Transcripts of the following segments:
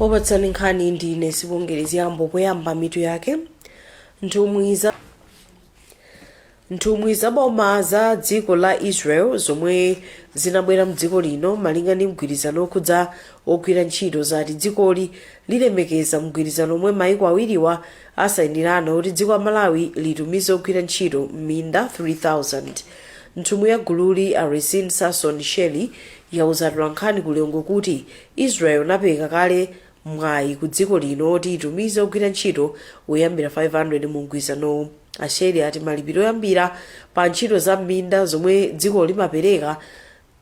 Opatsani nkhani ndine Sibongere Ziyambo. Poyamba mitu yake. Nthumwi za boma za dziko la Israel zomwe zinabwera mdziko lino malinga ndi mgwirizano okhudza ogwira ntchito zati dzikoli lilemekeza mgwirizano omwe maiko awiriwa asayinirana kuti dziko la Malawi litumize ogwira ntchito m'minda 3000. Nthumwi ya gululi, a Rizine Sasson Shelly, yauza atolankhani ku Lilongwe kuti Israel inapereka kale mwayi ku dziko lino oti itumize ogwira ntchito oyambira 500 mu mgwirizanowu. A Shelly ati malipiro oyambira pa ntchito za m'minda zomwe dziko limapereka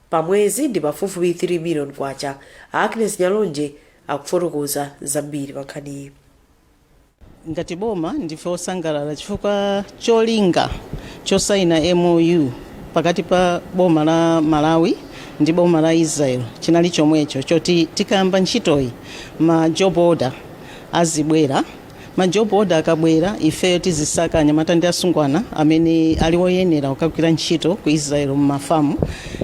pa mwezi ndi pafupifupi 3 million kwacha. A Agnes Nyalonje akufotokoza zambiri pa nkhaniyi. Ngati boma ndife osangalala chifukwa cholinga chosayina MOU pakati pa boma la Malawi ndi boma la Israel chinali chomwecho, choti tikayamba ntchitoyi ma job order azibwera. Ma job order akabwera, ifeyo tizisaka anyamata ndi asungwana amene ali oyenera kukagwira ntchito ku Israel mmafamu.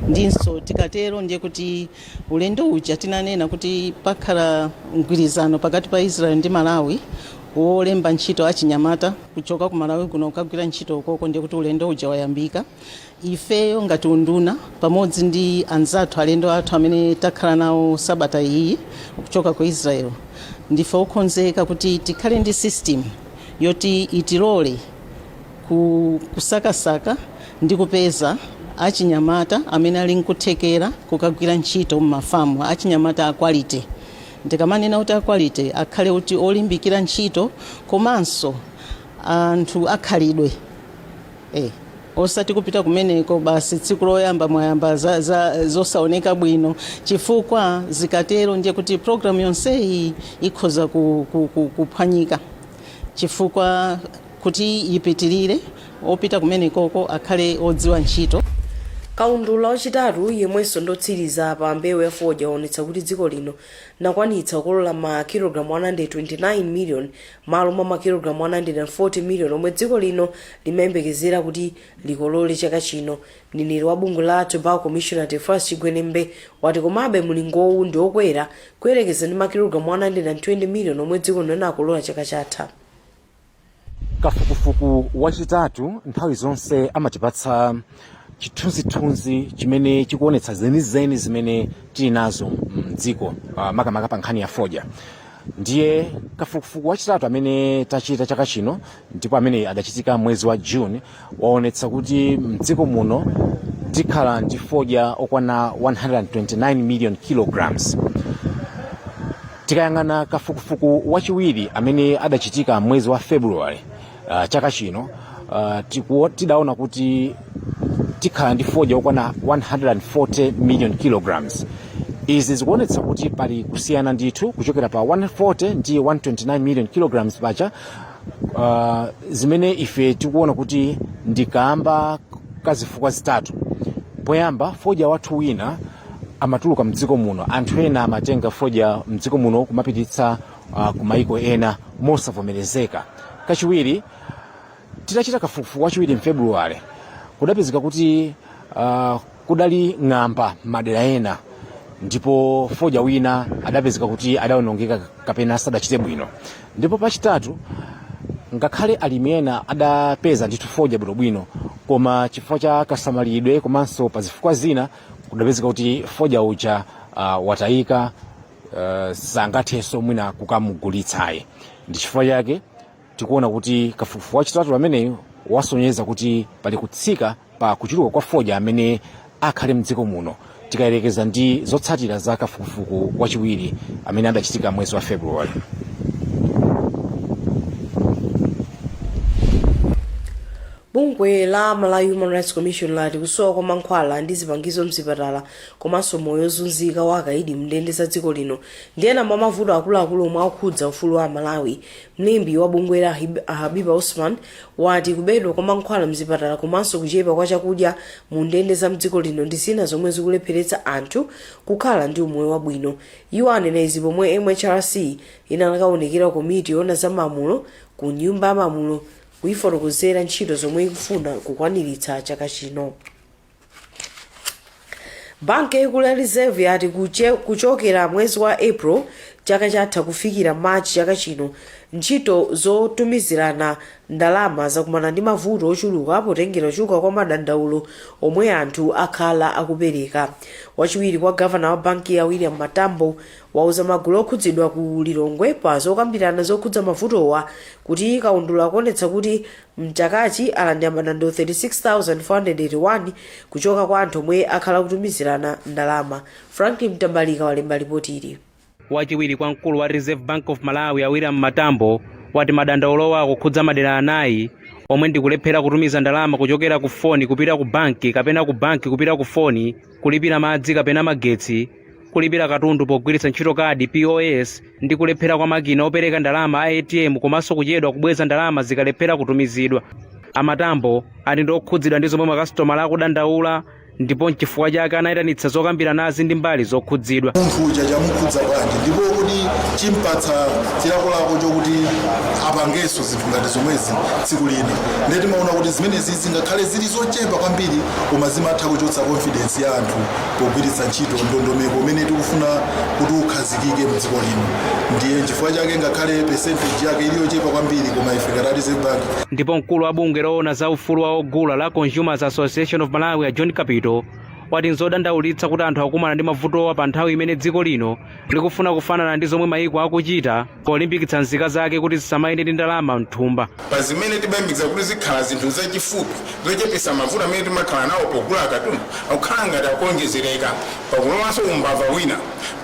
Ndinso tikatero ndiye kuti ulendo uja tinanena kuti pakhala mgwirizano pakati pa Israel ndi Malawi wolemba ntchito achinyamata kuchoka ku Malawi kuno kukagwira ntchito ukoko, ndiye kuti ulendo uja wayambika. Ifeyo ngati unduna pamodzi ndi anzathu, alendo athu amene takhala nawo sabata iyi kuchoka ku Israel, ndife okonzeka kuti tikhale ndi system yoti itilole kusakasaka ndi kupeza achinyamata amene ali nkuthekera kukagwira ntchito m'mafamu, achinyamata a quality. Ndikamanena kuti a quality, akhale kuti olimbikira ntchito komanso anthu akhalidwe, osati kupita kumeneko basi tsiku loyamba mwayamba zosaoneka bwino, chifukwa zikatero ndiye kuti programu yonseyi ikhoza kuphwanyika, chifukwa kuti ipitirire opita kumenekoko akhale odziwa ntchito. Kaundula wachitatu yemwenso ndotsiriza pa mbewu ya fodya waonetsa kuti dziko lino linakwanitsa kukolola makilogalamu 129 million malo mwa makilogalamu 140 million omwe dziko lino limayembekezera kuti likolole chaka chino. Mneneri wa bungwe la Tobacco Commission, a Theophilus Chigwenembe, wati komabe mulingowu ndi okwera kuyerekeza ndi makilogalamu 120 million omwe dziko lino linakolola chaka chatha. Kafukufuku wachitatu nthawi zonse amatipatsa chithunzithunzi chimene chikuonetsa zenizeni zimene tili nazo mdziko, makamaka pa nkhani ya fodya. Ndiye kafukufuku wachitatu amene tachita chaka chino, ndipo amene adachitika mwezi wa June, waonetsa kuti mdziko muno tikhala ndi fodya okwana 129 million kilograms. Tikayang'ana kafukufuku wachiwiri amene adachitika mwezi wa February chaka chino, tidaona kuti tikhala ndi fodya okwana 140 million kilograms. Izi zikuonetsa kuti pali kusiyana ndithu kuchokera pa 140 ndi 129 million kilograms paja, zimene ife tikuona kuti ndi kamba kazifukwa zitatu. Poyamba, fodya wathu wina amatuluka mdziko muno, anthu ena amatenga fodya mdziko muno kumapititsa kumaiko ena mosavomerezeka. Kachiwiri, titachita kafukufuku wachiwiri mFebruwale, kudapezeka kuti kudali ng'amba madera ena ndipo fodya wina adapezeka kuti adawonongeka kapena sadachite bwino. Ndipo pachitatu, ngakhale alimi ena adapeza ndithu fodya bwinobwino, koma chifukwa cha kasamalidwe komanso pa zifukwa zina kudapezeka kuti fodya uja watayika, sangathenso mwina kukamugulitsayi. Ndi chifukwa chake tikuona kuti kafukufuku wachitatu ameneyu wasonyeza kuti pali kutsika pa kuchuluka kwa fodya amene akhale mdziko muno tikayerekeza ndi zotsatira za kafukufuku wachiwiri amene adachitika mwezi wa February. Bungwe la Malawi Human Rights Commission lati kusowa kwa mankhwala ndi zipangizo mzipatala komanso moyo ozunzika wa akaidi mndende za dziko lino ndi ena mwa mavuto akuluakulu omwe akukhudza ufulu wa Amalawi. Mlembi wa bungweli, Habiba Osman, wati kubedwa kwa mankhwala mzipatala komanso kuchepa kwa chakudya mu ndende za mdziko lino ndi zina zomwe zikulepheretsa anthu kukhala ndi umoyo wabwino. Iwo anena izi pomwe MHRC inakaonekera komiti yoona za malamulo ku Nyumba ya Malamulo kuifotokozera ntchito zomwe ikufuna kukwaniritsa chaka chino. Banki yaikulu ya Reserve yati kuchokera mwezi wa April chaka chatha kufikira March chaka chino, ntchito zotumizirana ndalama zakumana ndi mavuto ochuluka potengera kuchuluka kwa madandaulo omwe anthu akhala akupereka. Wachiwiri kwa gavana wa banki ya, William Matambo, wauza magulu okhudzidwa ku Lilongwe pa zokambirana zokhudza mavutowa kuti kaundula akuonetsa kuti mchakachi alandira madandaulo 36,481 kuchoka kwa anthu omwe akhala kutumizirana ndalama. Franklin Mtambalika walemba ripoti ili. Wachiwiri kwa mkulu wa Reserve Bank of Malawi, a William Matambo, wati madandaulowa akukhudza madera anayi, omwe ndikulephera kutumiza ndalama kuchokera ku foni kupita ku banki kapena ku banki kupita ku foni, kulipira madzi kapena magetsi, kulipira katundu pogwiritsa ntchito kadi POS, ndi kulephera kwa makina opereka ndalama a ATM, komanso kuchedwa kubweza ndalama zikalephera kutumizidwa. Amatambo ati ndi okhudzidwa ndi zomwe makasitomala akudandaula, ndipo nchifukwa chake anayitanitsa zokambiranazi ndi mbali zokhudzidwa. Munthu uja chamukhudza bwanji, ndipo kuti chimpatsa chilakolako chokuti apangenso zinthu ngati zomwezi tsiku lina? Ndiye timaona kuti zimenezi zingakhale zili zochepa kwambiri, koma zimatha kuchotsa confidence ya anthu pogwiritsa ntchito ndondomeko imene tikufuna kuti ukhazikike mdziko lino. Ndiye nchifukwa chake ngakhale percentage yake ili yochepa kwambiri, koma ife ngati Reserve Bank Ndipo mkulu wa bungwe loona za ufulu wa ogula la Consumers Association of Malawi, a John Kapito, wati nzodandaulitsa kuti anthu akumana ndi mavutowa pa nthawi imene dziko lino likufuna kufanana ndi zomwe mayiko akuchita polimbikitsa nzika zake kuti zisamayende ndi ndalama mthumba. Pa zimene timayembekeza kuti zikhala zinthu zachifupi zochepesa mavuto amene timakhala nawo pogula katundu, akukhala ngati akuonjezereka. Pakulowanso umbava wina,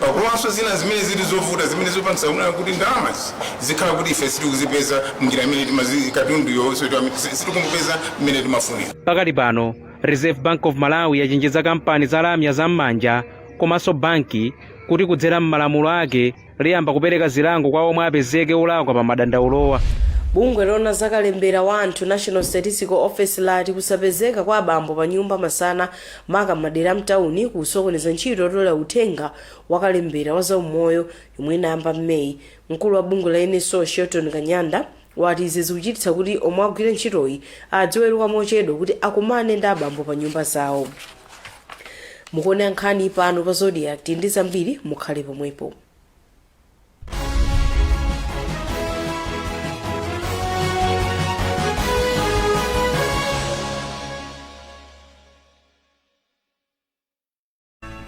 pakulowanso zina zimene zili zovuta, zimene zipangisa kunena kuti ndalamazi zikhala kuti ife sitikuzipeza mnjira imene katunduyo sitikumupeza mmene timafunira. Pakati pano, Reserve Bank of Malawi yachenjeza kampani za lamya zam'manja komanso banki kuti kudzera m'malamulo ake liyamba kupereka zilango kwa omwe apezeke olakwa pa madandaulowa. Bungwe lona zakalembera wa anthu, National Statistical Office, lati kusapezeka kwa abambo pa nyumba masana, maka madera mtawuni, kusokoneza ntchito yotola uthenga wakalembera wa zaumoyo yomwe inayamba m'Meyi. Mkulu wa bungwe la NSO, Shelton Kanyanda, wati izi zikuchititsa kuti omwe agwira ntchitoyi adziweruka mochedwa kuti akumane ndi abambo pa nyumba zawo. Mukuonera nkhani pano pa Zodiak, ndi zambiri, mukhale pomwepo.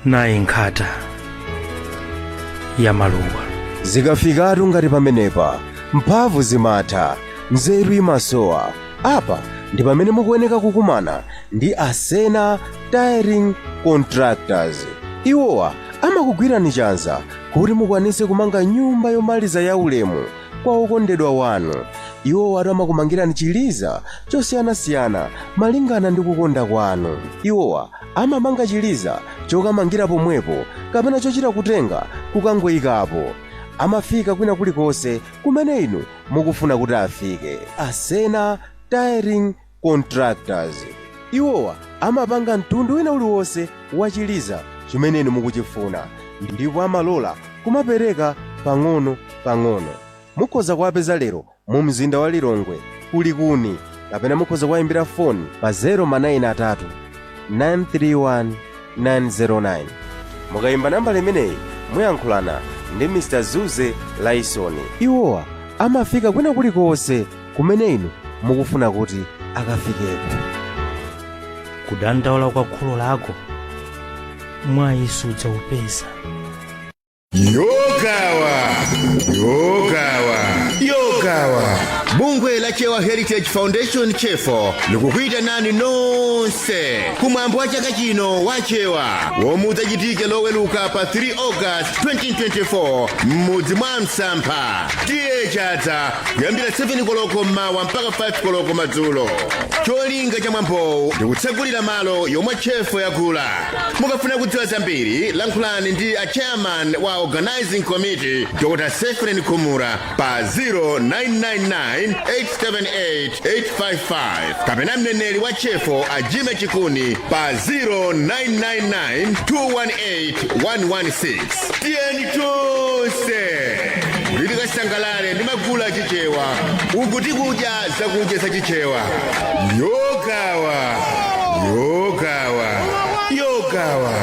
Nayi nkhata ya maluwa. Zikafikatu ngati pamenepa, mphamvu zimatha, nzeru imasowa. Apa ndi pamene mukuyeneka kukumana ndi Asena Tiling Contractors. Iwowa amakugwirani chanza kuti mukwanise kumanga nyumba yomaliza ya ulemu kwa okondedwa wanu. Iwowa amakumangirani chiliza chosiyanasiyana malingana ndi kukonda kwanu. Iwowa amamanga chiliza chokamangira pomwepo kapena chochita kutenga kukangoyikapo. Amafika kwina kulikonse kumene inu mukufuna kuti afike. Asena Tiling Contractors, iwowa amapanga mtundu wina uliwonse wa chiliza chimene inu mukuchifuna, ndipo amalola kumapereka pang'ono pang'ono. Mukhoza kuwapeza lero mu mzinda wa Lilongwe kulikuni, kapena mukhoza kuwayimbira foni pa 093 931 909. Mukayimba nambala imeneyi, muyankhulana ndi Mr Zuze Laisoni. Iwowa amafika kwina kulikonse kumene inu mukufuna kuti akafikeko. Kudandaula kwa kholo lako mwayi sudzaupeza. Yogawa, yogawa, yogawa! Bungwe la Chewa Heritage Foundation, CHEFO, likukuyitanani nonse kumwambo wa chaka chino wa Chewa womwe udzachitike Loweluka pa 3 August 2024 m'mudzi mwa Msampha, T/A Chadza, kuyambira 7 koloko mmawa mpaka 5 koloko madzulo. Cholinga cha mwambowu ndikutsegulira malo yomwe CHEFO yakula. Mukafuna kudziwa zambiri, lankhulani ndi a chairman wa organizing committee, Dr Sefren Kumura, pa 0999 878 855, kapena mneneri wa CHEFO, Ajime Chikuni, pa 0999 218 116. Tiyeni tonse kuti tikasangalale ndi magulu achichewa uku tikudya zakudya zachichewa. Yogawa, yogawa, yogawa!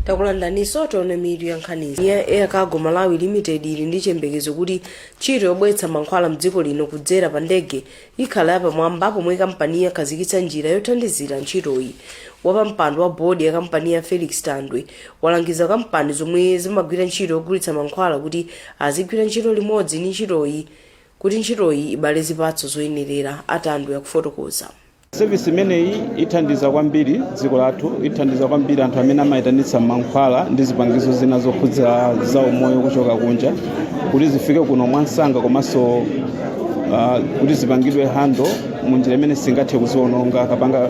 Takulandaninso. Tione mitu ya nkhanizi. Ya Air Cargo Malawi Limited ili ndi chiyembekezo kuti ntchito yobweretsa mankhwala mdziko lino kudzera pa ndege ikhala yapamwamba pomwe kampani yakhazikitsa njira yothandizira ntchitoyi. Wapampando wa bodi ya kampani ya, Felix Tandwe, walangiza kampani zomwe zimagwira ntchito yogulitsa mankhwala kuti azigwira ntchito limodzi ndi ntchitoyi kuti ntchitoyi ibale zipatso zoyenerera. Atandwe akufotokoza. Service imeneyi ithandiza kwambiri dziko lathu, ithandiza kwambiri anthu amene amayitanitsa mankhwala ndi zipangizo zina zokhudza za umoyo kuchoka kunja kuti zifike kuno mwansanga, komanso kuti zipangidwe handle munjira imene singathe kuziwononga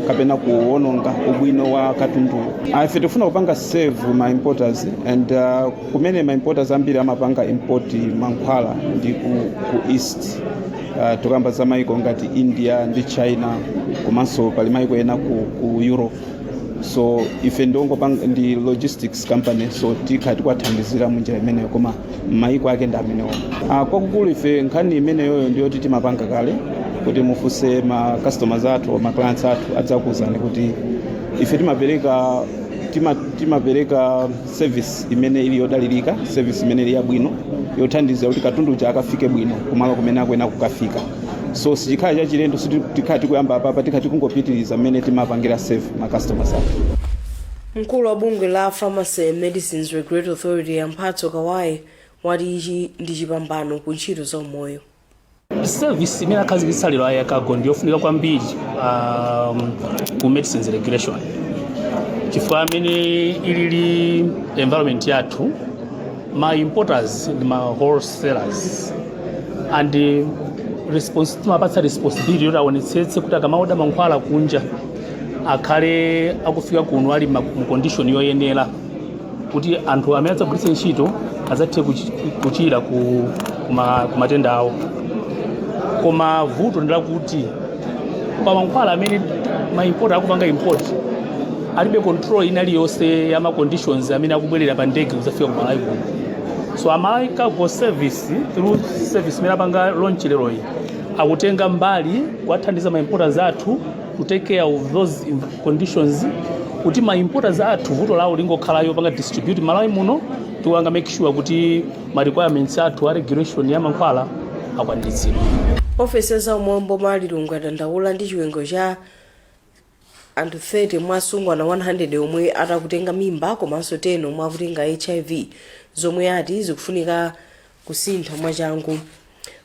kapena kuwononga ubwino wa katundu. Ife tifuna kupanga serve ma importers and kumene ma importers ambiri amapanga import mankhwala ndi ku east. Tukamba za maiko ngati India ndi China, komanso pali maiko ena ku Europe. So ife ndongopanga ndi logistics company, so tikha tikuwathandizira munjira imeneyo, koma maiko ake ndi amenewo. Kwakukulu ife nkhani imeneyoyo ndiyoti timapanga kale. Kuti mufunse ma customers athu, ma clients athu, adzakuwuzani kuti ife timapereka service imene ili yodalirika, service imene ili yabwino, yothandiza kuti katundu uja akafike bwino kumalo kumene akuyenera kukafika. So sichikhala chachilendo, tikhala tikuyamba apapa, tikhala tikungopitiriza mmene timapangira serve ma customers athu. Mkulu wa bungwe la Pharmacy and Medicines Regulatory Authority, Amphatso Kawaye, wati ichi ndi chipambano ku ntchito za umoyo. Service imene akhazikitsa lero Air Cargo ndiyofunika kwambiri ku medicines regulation, chifukwa amene ilili environment yathu, ma importers ndi ma wholesalers and timapatsa responsibility yoti aonetsetse kuti akamaoda mankhwala kunja akhale akufika kuno ali mu condition yoyenera kuti anthu amene adzagwiritse ntchito adzathe kuchira ku matenda awo. Koma vuto ndilakuti pa mankhwala amene ma importer akupanga import, alibe control ina iliyonse ya ma conditions amene akubwerera pa ndege kudzafika ku Malawi kuno. So Amalawi Cargo Service, through service imene apanga launch leroyi, akutenga mbali kuwathandiza ma importers athu to take care of those conditions, kuti ma importers athu vuto lawo lingokhala yopanga distribute Malawi muno, tiwanga make sure kuti ma requirements athu a regulation ya mankhwala akwaniritsidwe. Ofesi ya zaumoyo mboma Lilongwe adandaula ndi chiwerengero cha anthu 30 mwa asungwana 100 omwe atakutenga mimba komanso 10 omwe akutenga HIV, zomwe ati zikufunika kusintha mwachangu.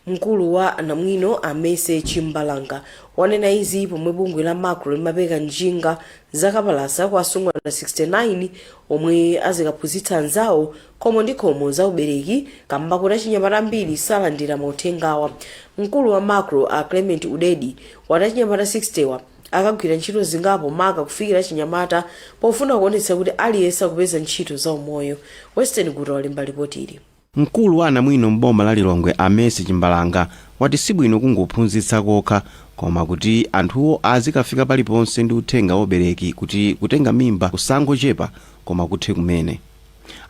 Mkulu wa anamwino, Amese Chimbalanga, wanena izi pomwe bungwe la MACRA limapereka njinga zakapalasa kwa asungwana 69 omwe azikaphunzitsa anzawo khomo ndi khomo za ubereki, kamba kuti achinyamata ambiri salandira mauthengawa. Mkulu wa MACRA, a Clement Udedi, wati achinyamata 60 wa akagwira ntchito zingapo, maka kufikira achinyamata, pofuna kuonetsa kuti aliyense akupeza ntchito za umoyo. Western Guta walemba ripotili. Mkulu wa anamwino m'boma la Lilongwe, Amesi Chimbalanga, wati sibwino kungophunzitsa kokha, koma kuti anthuwo azikafika paliponse ndi uthenga wobereki kuti kutenga mimba kusangochepa koma kuthe kumene.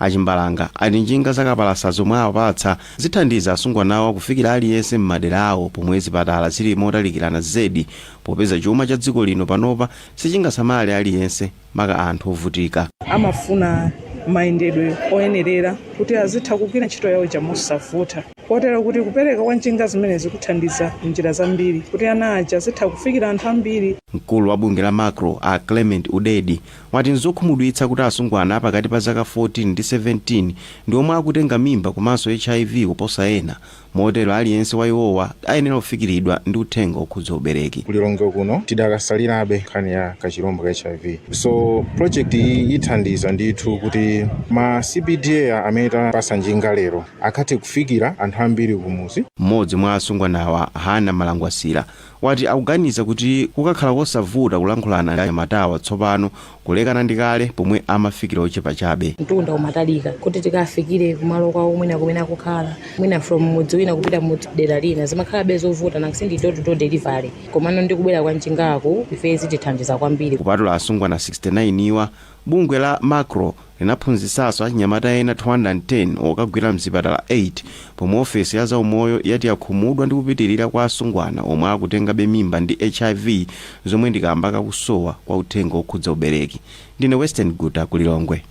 Achimbalanga ati njinga zakapalasa zomwe awapatsa zithandiza asungwanawo kufikira aliyense m'madera awo pomwe zipatala zili motalikirana zedi, popeza chuma cha dziko lino panopa sichingasamale aliyense, maka anthu ovutika. Amafuna mayendedwe oyenerera kuti azitha kugwira ntchito yawo mosavuta, kotero kuti kupereka kwa njinga zimene zikuthandiza njira zambiri kuti ana aja azitha kufikira anthu ambiri. Mkulu wa bungwe la MACRA, a Clement Udedi, wati nzokhumudwitsa kuti asungwana pakati pa zaka 14 ndi 17 ndi omwe akutenga mimba komanso HIV kuposa ena, motero aliyense wa iwowa ayenera kufikiridwa ndi uthenga okhudza ubereki. Kulilongwe kuno tidakasalirabe nkhani ya kachirombo ka HIV, so project iyi ithandiza ndithu kuti ma CBDA amene tapasa njinga lero akathe kufikira anthu ambiri kumuzi. Mmodzi mwa asungwanawa, Hana Malangwasira, wati akuganiza kuti kukakhala kosavuta kulankhulana ndi anyamatawa tsopano kulekana ndi kale pomwe amafikira ochepa chabe. Mtunda umatalika kuti tikafikire kumalo kwawo, mwina kumene akukhala, mwina from mudzi wina kupita mudzi dera lina, zimakhalabe zovuta nangsi ndi door to door delivery. Komano ndi kubwera kwa njingaku, ife zitithandiza kwambiri. Kupatula asungwana 69 iwa, bungwe la MACRA linaphunzitsanso achinyamata ena 210 okagwira mzipatala 8, pomwe ofesi ya zaumoyo yati yakhumudwa ndi kupitirira kwa asungwana omwe akutengabe mimba ndi HIV, zomwe ndi kamba kakusowa kwa uthenga okhudza ubereki. Ndine Western Guta, kulilongwe.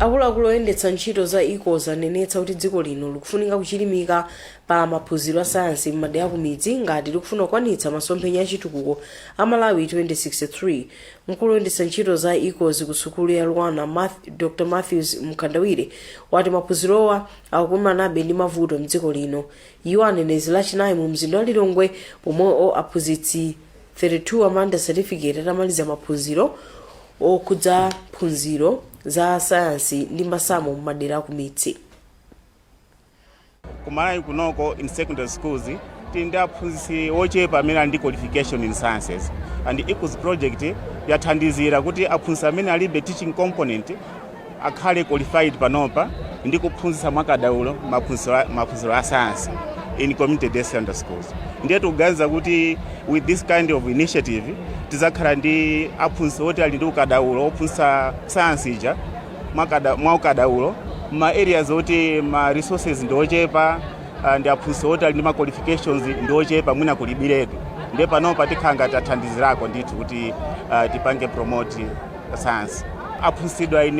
Akuluakulu oyendetsa ntchito za ECOS anenetsa kuti dziko lino likufunika kuchilimika pa maphunziro a sayansi m'madera akumidzi ngati likufuna kukwanitsa masomphenya achitukuko a Malawi 2063. Mkulu oyendetsa ntchito za ECOS ku sukulu ya LUANAR, Dr Matthews Mkandawire, wati maphunzirowa akukumanabe ndi mavuto mdziko lino. Iwo anena izi Lachinayi mu mzinda wa Lilongwe pomwe aphunzitsi 32 amalandira certificate atamaliza maphunziro okhudza phunziro za sayansi ndi masamu m'madera akumidzi. Kumalawi kunoko in secondary schools tili ndi aphunzitsi ochepa amene ali ndi qualification in sciences, and ECOS project yathandizira kuti aphunzitsi amene alibe teaching component akhale qualified panopa ndi kuphunzitsa mwakadaulo maphunziro a science in community day secondary schools. Ndiye tikuganiza kuti with this kind of initiative tizakhala ndi aphunzitsi oti ali ndi ukadaulo ophunzitsa science ija mwa ukadaulo ma areas oti ma resources ndi ochepa, ndi aphunzitsi oti ali ndi ma qualifications ndi ochepa, mwina kulibiretu. Ndiye panopa tikhala ngati athandizirako ndithu kuti tipange promote science. Aphunzitsidwa in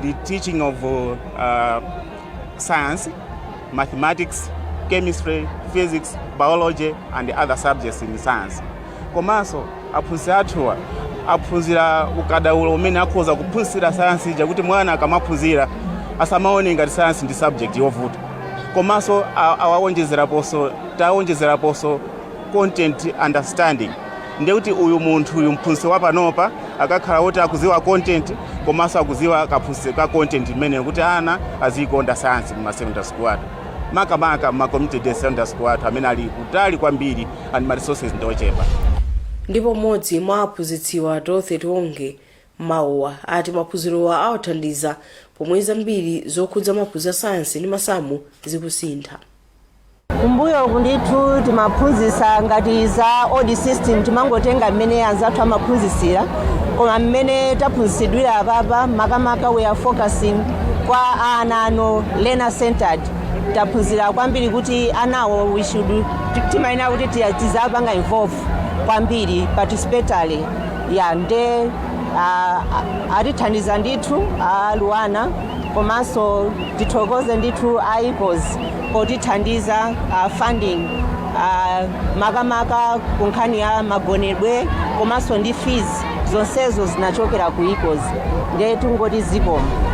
the teaching of science, mathematics, chemistry, physics, biology and other subjects in science. Komanso aphunzitsi athuwa aphunzira ukadaulo umene akhoza kuphunzitsira sayansi ija kuti mwana akamaphunzira asamaone ngati sayansi ndi subject yovuta. Komanso awawonjezeraponso, tawonjezeraponso content understanding. Ndiye kuti uyu munthu uyu, mphunzitsi wa panopa, akakhala woti akuziwa content komanso akuziwa kaphunzitsi ka content imeneyo kuti ana aziyikonda sayansi mu secondary school athu, makamaka ma community day secondary school athu amene ali kutali kwambiri and ma resources ndi ochepa. Ndipo mmodzi mwa aphunzitsiwa, Dorothy Tionge Mauwa, ati maphunzirowa awathandiza pomwe zambiri zokhudza maphunziro a sayansi ndi masamu zikusintha. Kumbuyo ndithu timaphunzitsa ngati za old system, timangotenga mmene anzathu amaphunzitsira, koma mmene taphunzitsidwira apapa, makamaka we are focusing kwa ana ano, learner centered. Taphunzira kwambiri kuti anawo we should, timayenera kuti tizapanga involve kwambiri, participatory ya. Nde atithandiza ndithu a LUANAR, komanso tithokoze ndithu a ECOS potithandiza funding, makamaka ku nkhani ya magonedwe komanso ndi fees, zonsezo zinachokera ku ECOS. Ndiye tingoti zikomo.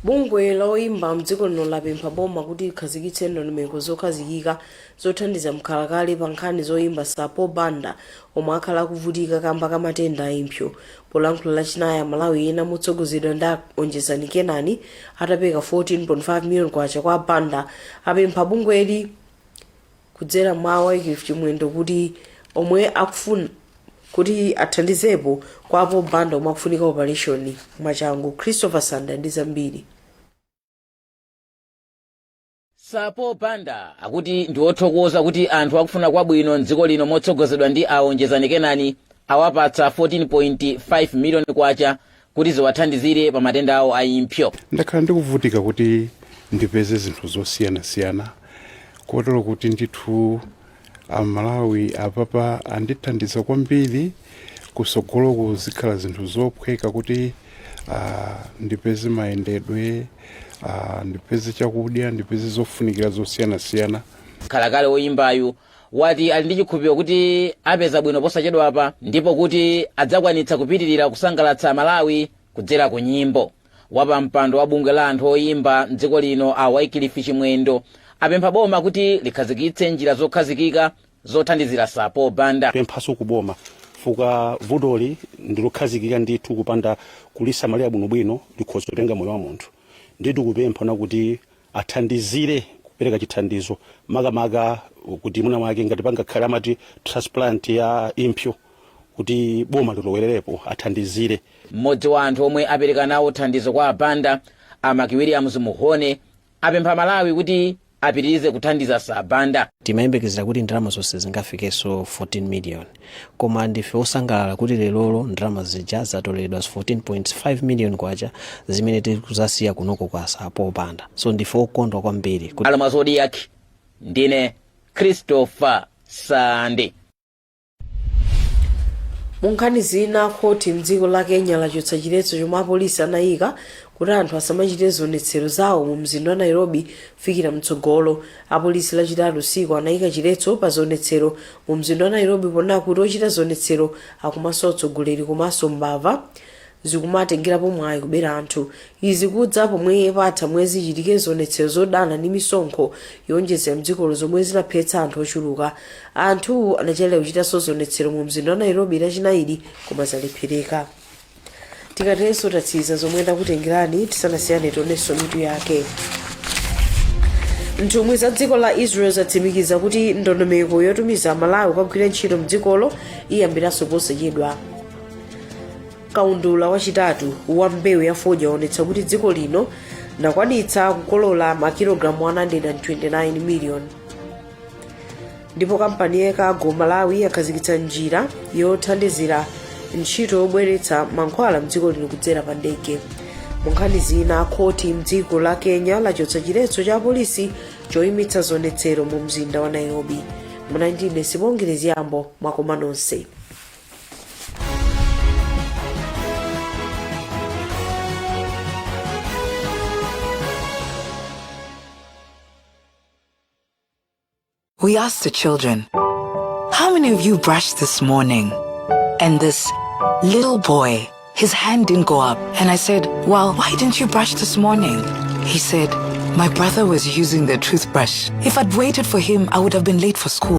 Bungwe la oyimba mdziko lino lapempha boma kuti likhazikitse ndondomeko zokhazikika zothandiza mkhalakale pa nkhani zoyimba Sapo Banda, omwe akhala akuvutika kamba ka matenda a impsyo. Polankhula Lachinayi, Amalawi ena motsogozedwa ndi Onjezani Kenani atapereka 14.5 million kwacha kwa Banda, apempha bungweli kudzera mwa Wycliffe Chimwendo kuti omwe akufuna kuti athandizepo kwa Paul Banda omwe akufunika operation mwachangu. Christopher Sanda ndi zambiri. Sapo Banda akuti ndi othokoza kuti anthu akufuna kwabwino mdziko lino motsogozedwa ndi Aonjezani Kenani awapatsa 14.5 miliyoni kwacha kuti ziwathandizire pa matenda awo a impsyo. Ndakhala ndikuvutika kuti ndipeze zinthu zosiyanasiyana, kotero kuti ndithu Amalawi apapa andithandiza kwambiri. Kusogoloku zikhala zinthu zophweka kuti ndipeze mayendedwe, ndipeze chakudya, ndipeze zofunikira zosiyanasiyana. Khalakale woyimbayu wati ali ndi chikhulupiriro kuti apeza bwino posachedwapa ndipo kuti adzakwanitsa kupitirira kusangalatsa Malawi kudzera ku nyimbo. Wapampando wa bungwe la anthu oyimba mdziko lino a Wycliffe Chimwendo apempha boma kuti likhazikitse njira zokhazikika zothandizira Sapo Banda. Pemphaso kuboma fuka vutoli ndilokhazikika ndithu, kupanda kulisamalira bwinobwino likhoza kutenga moyo wa munthu. Ndithu kupempha na kuti athandizire kupereka chithandizo, makamaka kuti mwina mwake ngati pangakhale amati transplant ya impsyo, kuti boma lilowererepo, athandizire. Mmodzi wa anthu omwe apereka nawo thandizo kwa Abanda, Amaki Williams Muhone, apempha Malawi kuti apitirize kuthandiza Sabanda. Timayembekezera kuti ndalama zonse zingafikenso 14 million, koma ndife osangalala kuti lerolo ndalama zija zatoleredwa 14.5 million kwacha zimene tikuzasiya kunoko kwa Sapo Banda. So ndife okondwa kwambiri kuti Aloma Zodiak, ndine Christopher Sande. Mu nkhani zina, khoti mdziko la Kenya lachotsa chiletso chomwe apolisi anayika Kuti anthu asamachite zionetsero zawo mu mzinda wa Nairobi kufikira mtsogolo. Apolisi Lachitatu usiku anayika chiletso pa zionetsero mu mzinda wa Nairobi ponena kuti ochita zionetsero akumasowa utsogoleri komanso mbava zikumatengerapo mwayi kubera anthu. Izi kudza pomwe patha mwezi chichitike zionetsero zodana ndi misonkho yowonjezera mdzikolo zomwe zinaphetsa anthu ochuluka. Anthu anachalira kuchitanso zionetsero mu mzinda wa Nairobi Lachinayiri, koma zalephereka. Tikaterenso tatsiriza zomwe ndakutengerani. Tisanasiyane, tionenso mitu yake. Nthumwi za dziko la Israel zatsimikiza kuti ndondomeko yotumiza Malawi kukagwira ntchito mdzikolo iyambiranso posachedwa. Kaundula wachitatu wa mbewu ya fodya waonetsa kuti dziko lino linakwanitsa kukolola makilogalamu 129 million. Ndipo kampani ya Cargo Malawi yakhazikitsa njira yothandizira ntchito yobweretsa mankhwala mdziko lino kudzera pa ndege. Mu nkhani zina, khoti mdziko la Kenya lachotsa chiletso cha apolisi choyimitsa zionetsero mu mzinda wa Nairobi. Munali ndine Sibongile Ziyambo. Mwakoma nonse. We asked the children, "How many of you brushed this morning?" And this little boy, his hand didn't go up. And I said, "Well, why didn't you brush this morning?" He said, "My brother was using the toothbrush. If I'd waited for him, I would have been late for school."